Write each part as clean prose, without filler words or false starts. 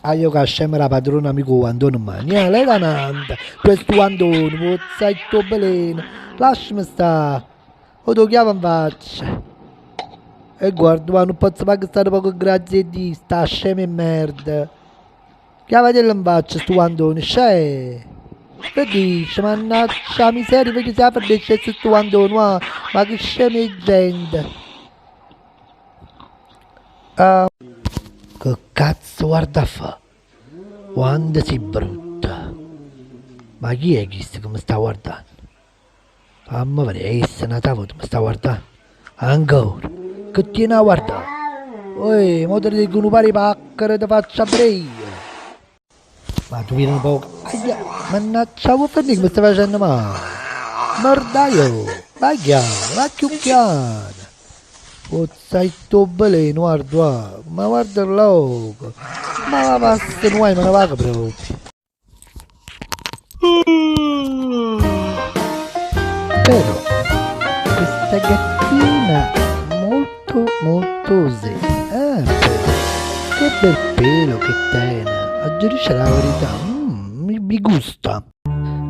Ah, io ca scema da padrona amico guantone 'mmano. Ie, leva 'nante, questo guantone, pozza 'e tuo veleno. Lasciami sta. O t' 'o chiavo 'nfaccia. E guarda, ma nun pozzo manco sta nu poco 'ngrazia 'e Dio, sta scema 'e merda. Chiavatella 'nfaccia stu guantone, scè! Che dice? Mannaggia 'a miseria, vedi se 'a fernesce stu guantone, uà, ma che scema 'e gente. Uh. Che cazzo guarda a fa? Quanto si brutta! Ma chi è chisto che mi sta guardanno? Fammi vedè, essa n'ata vota mi sta guardanno. Ancora? Che tiene 'a guardà? Uè, mo te ne dico nu paro 'e pacchere te faccio a vedè io. Ma tu vire nu poco. Aia, mannaggia 'a vuò fernì che mi stai facenno male. Merdaio, vai chiano, va cchiù chiano. Pozza 'ittà 'o veleno, guarda, guarda, ma guarda lloco. Ma va passa nu guaio, me ne vaco proprio. Però questa gattina molto molto zen. Eh, che bel pelo che tene, aggia dicere 'a verità, mm, mi gusta.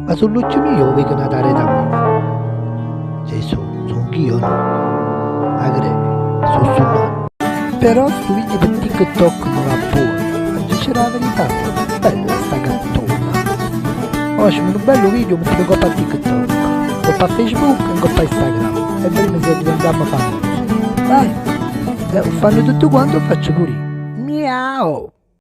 Ma sull'uocchio mio 'o veco n'ata areta mia. Gesù, songh'io o no? Ma che d'è? Sto sunnanno. Però stu video pe TikTok me va buono, aggia dicere 'a verità, bella sta gattona. Mo facimmo nu bello video 'o mettimmo 'ncopp a TikTok, 'ncopp a Facebook e 'ncopp a Instagram e vedimmo si addiventammo famosi. Vai! Eh, 'o fanno tutte quante 'o faccio pure io. Miau!